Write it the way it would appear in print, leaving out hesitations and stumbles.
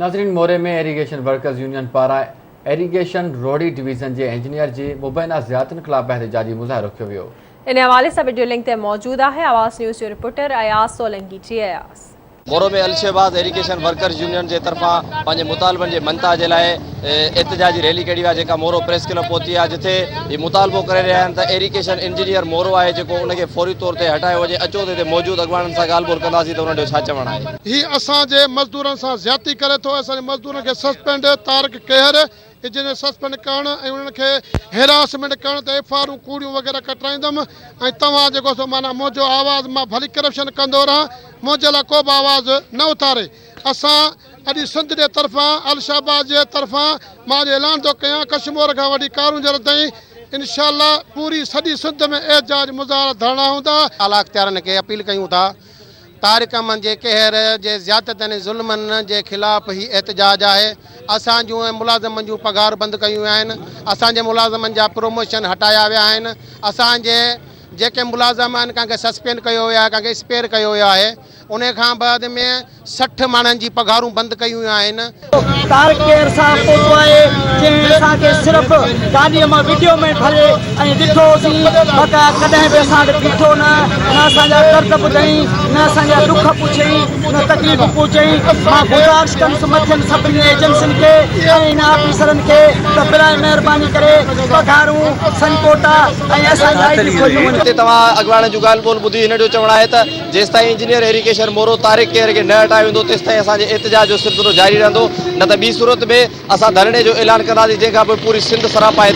ناظرين موري ۾ irrigation workers union پاران ايريگيشن روهڙي ڊويزن جي انجنيئر جي مبينا زيادتين خلاف احتجاجي مظاهرو ڪيو ويو. ان حوالي سان وڊيو لنڪ تي موجود آهي آواز نيوز جو رپورٽر اياز سولنگي جي Ayaz. Moro ۾ Al Shahbaz irrigation workers union جي طرفان پنهنجي مطالبن جي مڃتا جي لاء احتجاجي ريلي ڪڍي وئي جيڪا مورو پريس ڪلب پهتي آهي جتي هي مطالبو ڪري رهيا آهن ته ايريگيشن انجنيئر مورو آهي جيڪو ان کي فوري طور تي هٽايو وڃي اچو ته هتي موجود اڳواڻن سان ڳالهه ٻولهه ڪنداسين ته انهن جو ڇا چوڻ آهي. هي اسان جي مزدورن سان زيادتي ڪري ٿو اسان جي مزدورن کي سسپينڊ طارق ڪيهر انجنيئر سسپينڊ ڪرڻ ۽ انهن کي هراسمينٽ ڪرڻ ته ايف آرون ڪوڙيون وغيره ڪٽرائيندم ۽ توهان جيڪو سو معنيٰ منهنجو آواز مان ڀلي ڪرپشن ڪندو رهان منهنجي لاء ڪو به آواز نه اٿاري اسان اڄ سنڌ جي طرفان الشهباز جي طرفان مان اڄ اعلان ٿو ڪيان ڪشمور کان وٺي ڪارونجهر تائين انشاء الله پوري سڄي سنڌ ۾ احتجاج مظاهرا ڌرڻا هوندا. اعليٰ اختيارن کي اپيل ڪيون ٿا طارق احمد جي قهر جي زيادتين ۽ ظلمن جي خلاف هي احتجاج آهي اسان جون ۽ ملازمن جون پگهار بند ڪيون ويون آهن اسان جي ملازمن جا پروموشن هٽايا ويا آهن اسان جي جيڪي ملازم آهن ڪنهن کي سسپينڊ ڪيو ويو آهي ڪنهن کي اسپيئر ڪيو ويو آهي انهي کان بعد ۾ 60 ماڻهن جي پگهارون بند ڪيون ويون آهن. طارق ڪير صاحب پهتو آهي جنهن اسان کي صرف گاڏيء مان وڊيو ۾ ڀري ۽ ڏٺو هوسين بقايا ڪڏهن به اسان وٽ بيٺو نه نه اسان جا درد ٻڌئين نه اسان جا ڏک پڇئين نه تڪليفون پهچئين مان گذارش ڪندس مٿين سڀني ايجنسين کي ۽ ان آفيسرن کي ته براء مهرباني ڪري پگهارون سنڪوٽا ۽ اسان جا I D کوليون وڃن. هتي توهان اڳواڻن جون ڳالهه ٻولهه ٻڌي هن جو چوڻ آهي ته جيستائين انجنيئر ايريگيشن مورو طارق ڪيهر کي نه هٽايو ويندو تيستائين اسان جي احتجاج جو سلسلو جاري رهندو نه ته ٻي صورت ۾ اسان ڌرڻي جو اعلان ڪنداسين جنهن کانپوء پوري سنڌ سراپا احتجاج.